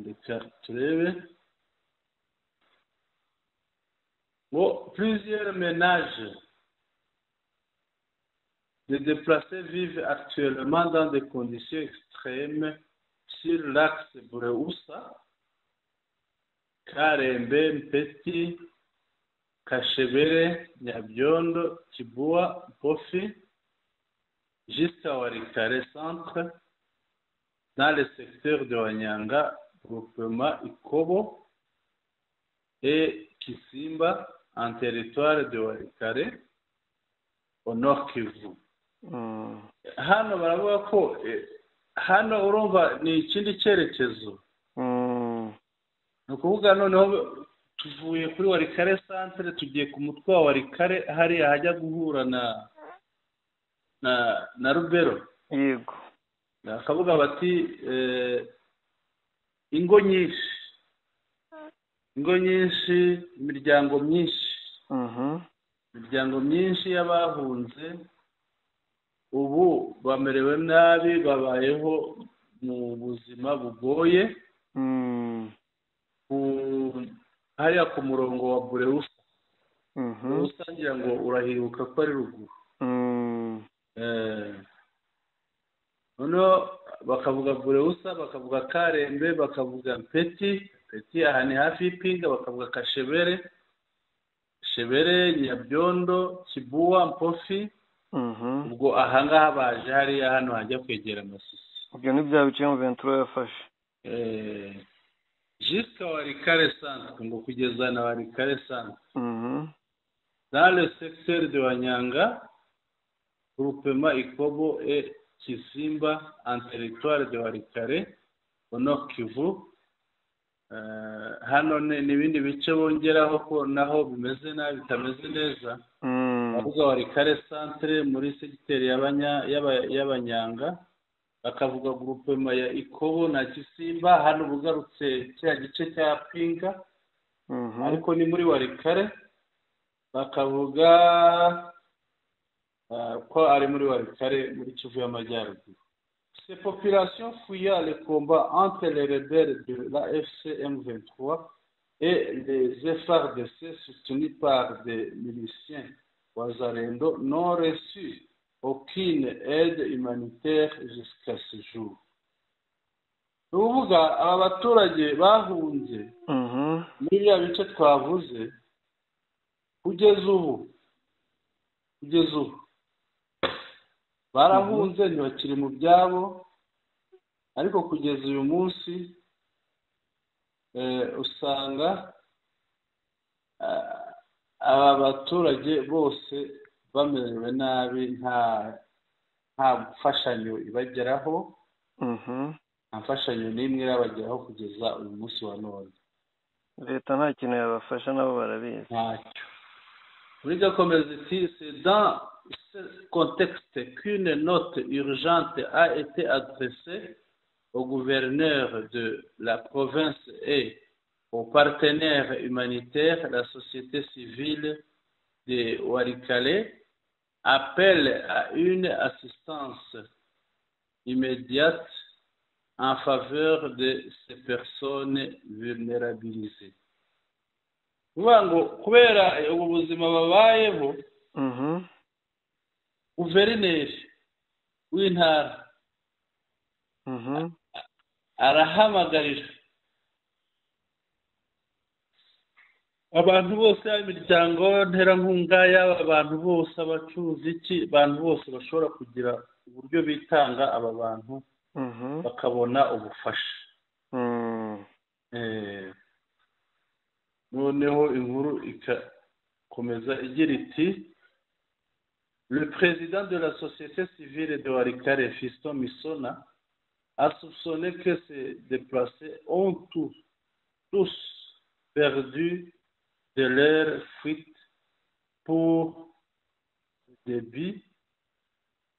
Reka turebe ngo: "Plusieurs ménages de déplacés vivent actuellement dans des conditions extrêmes sur l'axe Bureusa, Karembe, Mpeti, Kashebere, Nyabyondo, Kibua, Mpofi, jusqu'à Walikale Centre, dans le secteur de Wanyanga, groupement Ikobo et Kisimba, en territoire de Walikale, au Nord Kivu." Hano baravuga ko hano urumva ni ikindi cyerekezo, ni ukuvuga noneho tuvuye kuri Walikale Centre, tugiye ku mutwe wa Walikale hariya hajya guhura na Rubero. Bakavuga bati ingo nyinshi, ingo nyinshi, imiryango myinshi, imiryango myinshi y'abahunze ubu bamerewe nabi, babayeho mu buzima bugoye hariya ku murongo wa Bureusa. Bureusa ngira ngo urahibuka ko ari ruguru. Noneho bakavuga Bureusa, bakavuga Karembe, bakavuga Mpeti. Mpeti aha ni hafi y'Ipinga. Bakavuga Kashebere, Shebere, Nyabyondo, Kibuwa, Mpofi. Ubwo ahangaha baje hariya hano hajya kwegera Masisi. Ibyo ni bya bice M23 yafashe. Jusqu'à Walikale Centre, ngo kugeza na Walikale Centre, dans le secteur de Wanyanga, groupement Ikobo et Kisimba, en territoire de Walikale, au Nord Kivu. Hano n'ibindi bice bongeraho ko naho bimeze nabi, bitameze neza. Bavuga Walikale Centre muri segiteri y'Abanyanga, bakavuga groupement ya Ikobo na Kisimba. Hano bugarutse cya gice cya Pinga, ariko ni muri Walikale. Bakavuga ko ari muri Walikale, muri Kivu y'Amajyaruguru. "Ces populations fuyant le combat entre les rebelles de l'AFC M23 et les FARDC soutenus par des miliciens Wazalendo n'ont reçu aucune aide humanitaire jusqu'à ce jour." Ni ukuvuga aba baturage bahunze muri bya bice twavuze, kugeza ubu barahunze, ntibakiri mu byabo, ariko kugeza uyu munsi usanga aba baturage bose bamerewe nabi, nta mfashanyo ibageraho, nta mfashanyo n'imwe irabageraho kugeza uyu munsi wa none. Leta nta kintu yabafasha, nabo barabizi. Ntacyo. Muri gakomeza iti: "C'est dans ce contexte qu'une note urgente a été adressée au gouverneur de la province et aux partenaires humanitaires. La société civile de Walikale appelle à une assistance immédiate." en faveur de ces personnes vulnérabilisées. Kuvuga ngo kubera ubu buzima babayeho, guverineri w'intara arahamagarira abantu bose, imiryango nterankunga, yaba abantu bose, abacuruzi, iki, abantu bose bashobora kugira uburyo bitanga, aba bantu bakabona ubufasha. Noneho inkuru ikakomeza igira iti: "Le président de la société civile de Walikale, Fiston Misona, a soupçonné que ces déplacés ont tous perdu de leur fuite pour le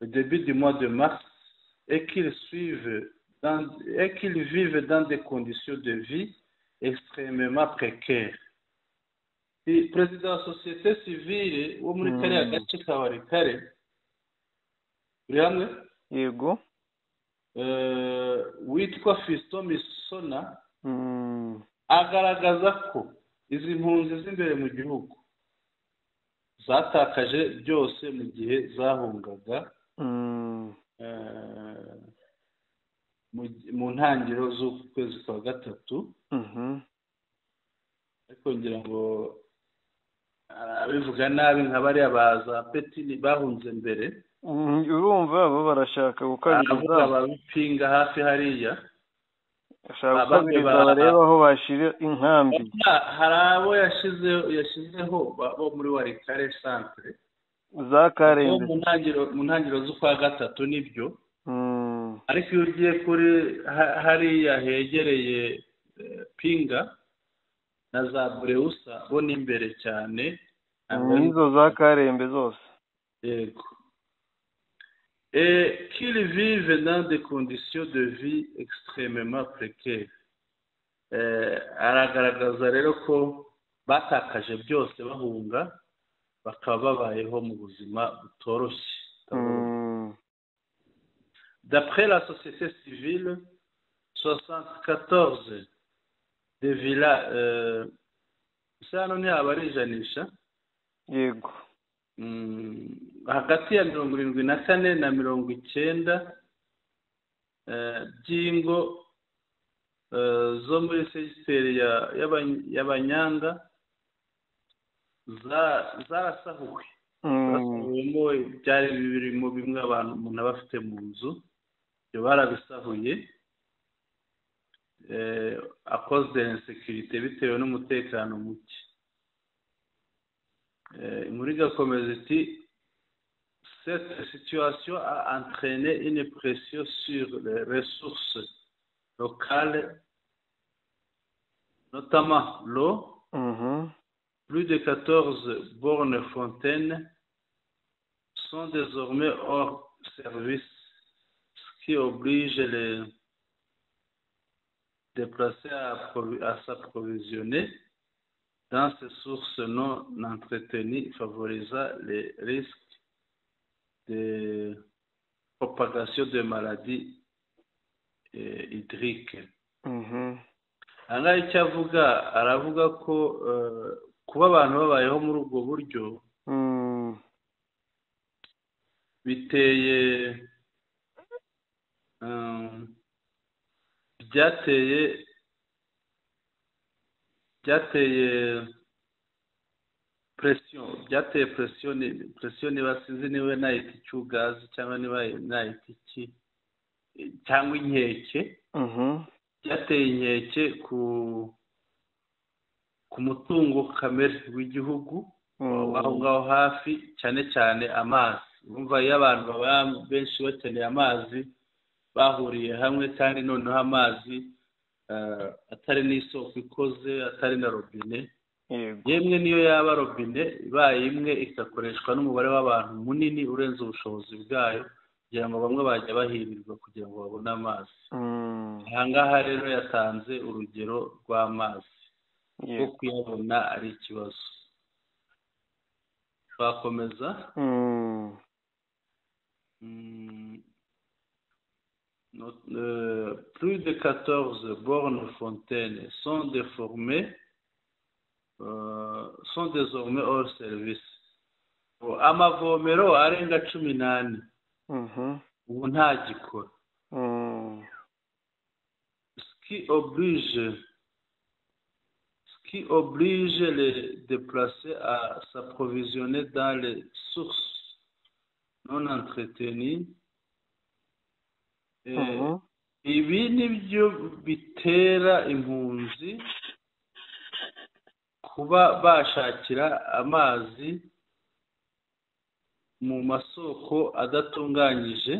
début du mois de mars et qu'ils vivent dans des conditions de vie extrêmement précaires." Perezida wa sosiyete sivile wo muri kariya gace ka Walikale, uri hamwe? Yego. Witwa Fiston Misona agaragaza ko izi mpunzi z'imbere mu gihugu zatakaje byose mu gihe zahungaga mu ntangiriro z'uku kwezi kwa gatatu. Ariko ngira ngo abivuga nabi nka bariya baza Petini bahunze mbere. Urumva bo barashaka gukabiriza. Aravuga ababipinga hafi hariya. Bashaka gukabiriza, bareba aho bashyira inkambi. Hari abo yashyizeho bo muri Walikale centre za Karembe. Mu ntangiriro z'ukwa gatatu, nibyo. Ariko iyo ugiye kuri hariya hegereye Pinga na za Bureusa, bo ni imbere cyane. N'izo za Karembe zose. Yego. Et qu'ils vivent dans des conditions de vie extrêmement précaires. Aragaragaza rero ko batakaje byose bahunga, bakaba babayeho mu buzima butoroshye. D'après la société civile, 74 des villas, hano ntiyaba ari ijanisha? Yego. Hagati ya 74 na 90 by'ingo zo muri segiteri y'Abanyanga zarasahuwe, zasahuwemo ibyari birimo, bimwe abantu umuntu aba afite mu nzu, ibyo barabisahuye à cause de l'insécurité, bitewe n'umutekano muke. Inkuru igakomeza iti: "Cette situation a entraîné une pression sur les ressources locales, notamment l'eau. Plus de 14 bornes fontaines sont désormais hors service, ce qui oblige les déplacés à s'approvisionner dans ces sources non entretenues, favorisant les risques de propagation de maladies hydriques." Aha ngaha icyo avuga, aravuga ko kuba abantu babayeho muri ubwo buryo biteye byateye pression, byateye pression, pression niba sinzi niba nayita icyugazi cyangwa niba nayita iki cyangwa inkeke. Byateye inkeke ku mutungo kamere w'igihugu aho ngaho hafi, cyane cyane amazi. Urumva iyo abantu baba benshi bakeneye amazi bahuriye hamwe, kandi noneho amazi atari n'isoko ikoze, atari na robine, yemwe niyo yaba robine ibaye imwe igakoreshwa n'umubare w'abantu munini urenze ubushobozi bwayo, kugira ngo bamwe bajya bahirirwa kugira ngo babone amazi. Aha ngaha rero yatanze urugero rw'amazi, ko kuyabona ari ikibazo. Twakomeza. Plus de 14 bornes fontaines sont déformées, sont désormais hors service. Amavomero arenga 14 ubu ntagikora. Ce qui oblige les déplacés à s'approvisionner dans les sources non entretenues. Ibi nibyo bitera impunzi kuba bashakira amazi mu masoko adatunganyije.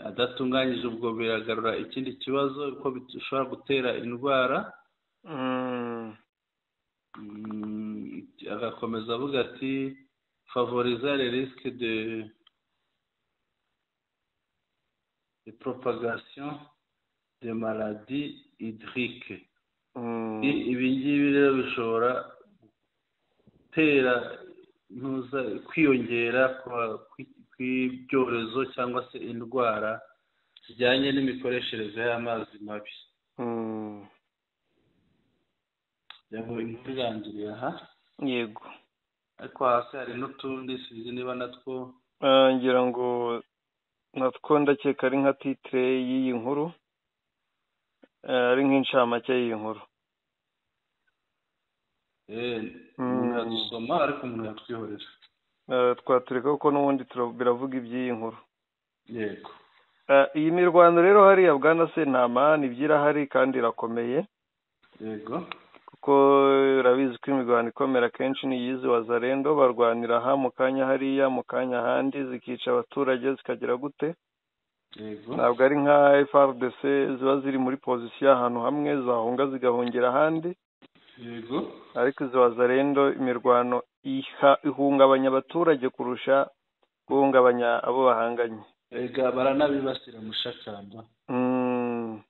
Adatunganyije, ubwo biragarura ikindi kibazo ko bishobora gutera indwara. Agakomeza avuga ati favoriser les risques de propagation de maladies hydriques. Ibi ngibi rero bishobora gutera kwiyongera kw'ibyorezo cyangwa se indwara zijyanye n'imikoreshereze y'amazi mabi. Ngo inkuru irangiriye aha. Ariko hasi hari n'utundi, sinzi niba natwo. Ngira ngo natwo ndakeka ari nka titre y'iyi nkuru, ari nk'incamake y'iyi nkuru. Umuntu yadusoma, ariko umuntu yatwihorera. Twatureka kuko n'ubundi biravuga iby'iyi nkuru. Yego. Iyi mirwano rero hariya, bwana Sentama, nibyo, irahari kandi irakomeye. Kuko urabizi ko imirwano ikomera kenshi ni iyizi Wazalendo, barwanira aha mu kanya, hariya mu kanya, ahandi, zikica abaturage, zikagira gute. Ntabwo ari nka FARDC ziba ziri muri position ahantu hamwe, zahunga zigahungira ahandi. Ariko izi Wazalendo, imirwano ihungabanya abaturage kurusha guhungabanya abo bahanganye. Ega baranabibasira, mushakamba.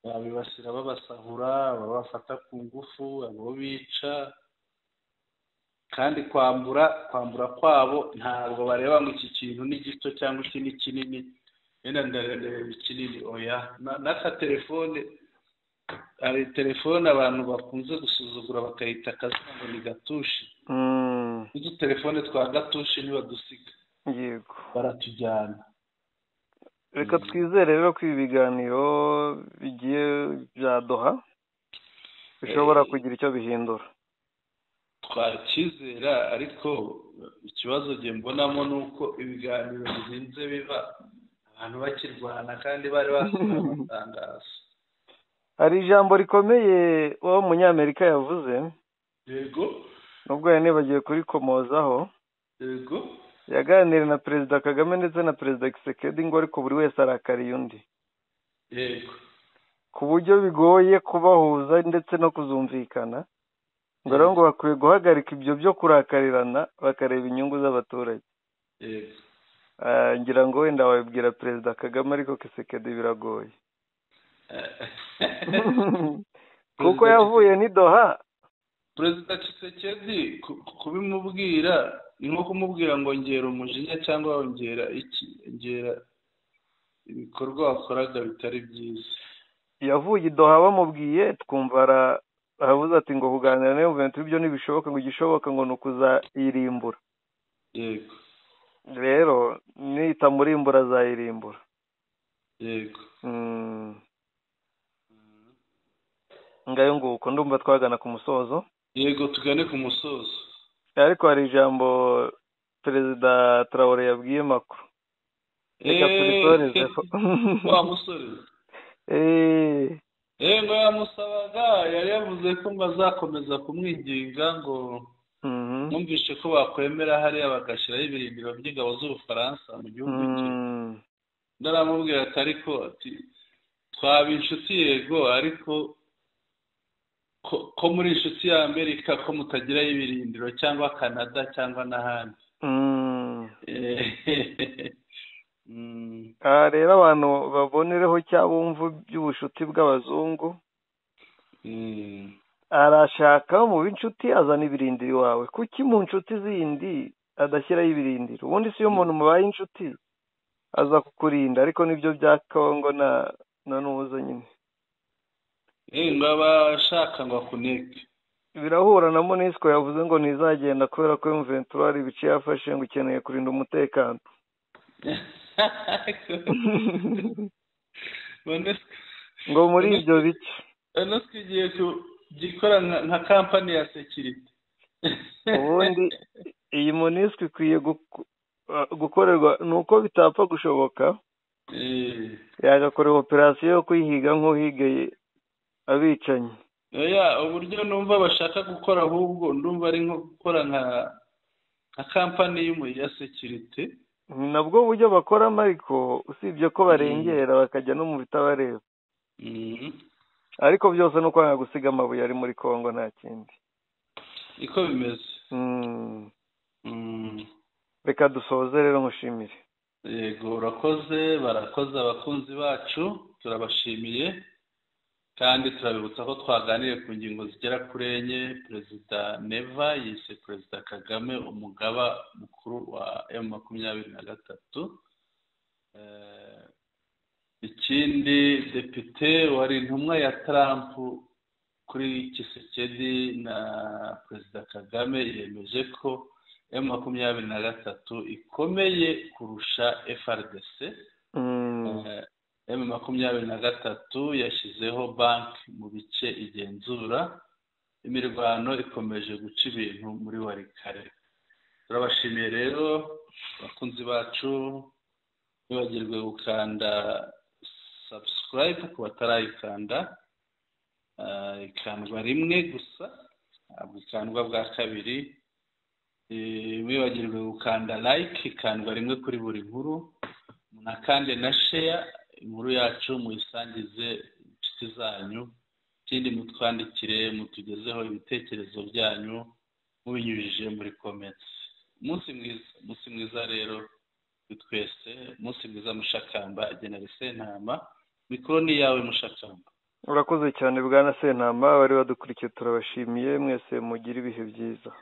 Babibasira babasahura, babafata ku ngufu, abo bica. Kandi kwambura kwabo ntabwo bareba ngo iki kintu ni gito cyangwa iki ni kinini, wenda ndareba ikinini, oya. N'aka telefone, hari telefone abantu bakunze gusuzugura bakayita akazina ngo ni gatushi. N'udutelefone twa gatushi ntibadusiga. Baratujyana. Reka twizere rero ko ibi biganiro bigiye bya Doha bishobora kugira icyo bihindura. Twakizera, ariko ikibazo njye mbonamo ni uko ibiganiro birinze biba abantu bakirwana kandi bari basohoye amatangazo. Hari ijambo rikomeye uwo munyamerika yavuze, nubwo yanibagiwe kurikomozaho. Yaganiriye na Perezida Kagame ndetse na Perezida Tshisekedi, ngo ariko buri wese arakariye undi, ku buryo bigoye kubahuza ndetse no kuzumvikana. Ngo rero ngo bakwiye guhagarika ibyo byo kurakarirana, bakareba inyungu z'abaturage. Ngira ngo wenda wabibwira Perezida Kagame, ariko Tshisekedi biragoye kuko yavuye n'i Doha. Perezida Tshisekedi kubimubwira ni nko kumubwira ngo ngera umujinya cyangwa wongera iki, ngera ibikorwa wakoraga bitari byiza. Yavuye i Doha bamubwiye, twumva aravuze ati ngo kuganira na M23 ibyo ntibishoboka, ngo igishoboka ngo ni ukuzayirimbura. Rero nitamurimbura azayirimbura. Ngayo nguko, ndumva twagana ku musozo. Yego, tugane ku musozo. Ariko hari ijambo Perezida Traore yabwiye Macron, reka turisorezeho. Wa musore. Ngo yamusabaga, yari yavuze ko ngo azakomeza kumwinginga, ngo numvishe ko bakwemera hariya bagashyiraho ibirindiro by'ingabo z'Ubufaransa mu gihugu cye. Ndaramubwira ati ariko ati twaba inshuti yego, ariko ko muri inshuti ya Amerika, ko mutagirayo ibirindiro, cyangwa Canada cyangwa n'ahandi. Aha rero abantu babonereho cyangwa bumva iby'ubushuti bw'abazungu. Arashaka mu b'inshuti azana ibirindiro iwawe, kuki mu nshuti zindi adashyiraho ibirindiro? Ubundi si iyo umuntu mubaye inshuti Aza kukurinda, ariko nibyo bya Kongo na nuza nyine. Ngo abashaka ngo akuneke. Birahura na MONUSCO yavuze ngo ntizagenda kubera ko M23 hari ibice yafashe, ngo ikeneye kurinda umutekano. Ngo muri ibyo bice MONUSCO igiye kugikora nka kampani ya security. Ubundi iyi MONUSCO ikwiye gukorerwa, nuko bitapfa gushoboka, yagakorewe operasiyo yo kuyihiga nk'uhigeye abicanyi. Oya, uburyo numva bashaka gukora, ahubwo ndumva ari nko gukora nka kampani ya security. Nabwo buryo bakoramo, ariko usibye ko barengera bakajya no mu bitabareba. Ariko byose no kwanga gusiga amabuye ari muri Kongo, nta kindi. Niko bimeze. Reka dusoze rero, nkushimire. Yego, urakoze, barakoze abakunzi bacu, turabashimiye. Kandi turabibutsa ko twaganiriye ku ngingo zigera kuri enye. Perezida Neva yise Perezida Kagame umugaba mukuru wa M23. Ikindi, depite wari intumwa ya Trump kuri Tshisekedi na Perezida Kagame yemeje ko M23 ikomeye kurusha FARDC. M23 yashyizeho banki mu bice igenzura. Imirwano ikomeje guca ibintu muri Walikale. Turabashimiye rero abakunzi bacu, ntibagirwe gukanda subscribe ku batarayikanda, ikandwa rimwe gusa, ntabwo ikandwa bwa kabiri. Wibagirwe gukanda like, ikandwa rimwe kuri buri nkuru, munakande na share inkuru yacu, muyisangize inshuti zanyu. Ikindi, mutwandikire mutugezeho ibitekerezo byanyu mubinyujije muri comments. Umunsi mwiza, umunsi mwiza rero twese, umunsi mwiza Mushakamba. General Sentama, mikoro ni yawe Mushakamba. Urakoze cyane bwana Sentama, bari badukurikiye turabashimiye mwese, mugire ibihe byiza.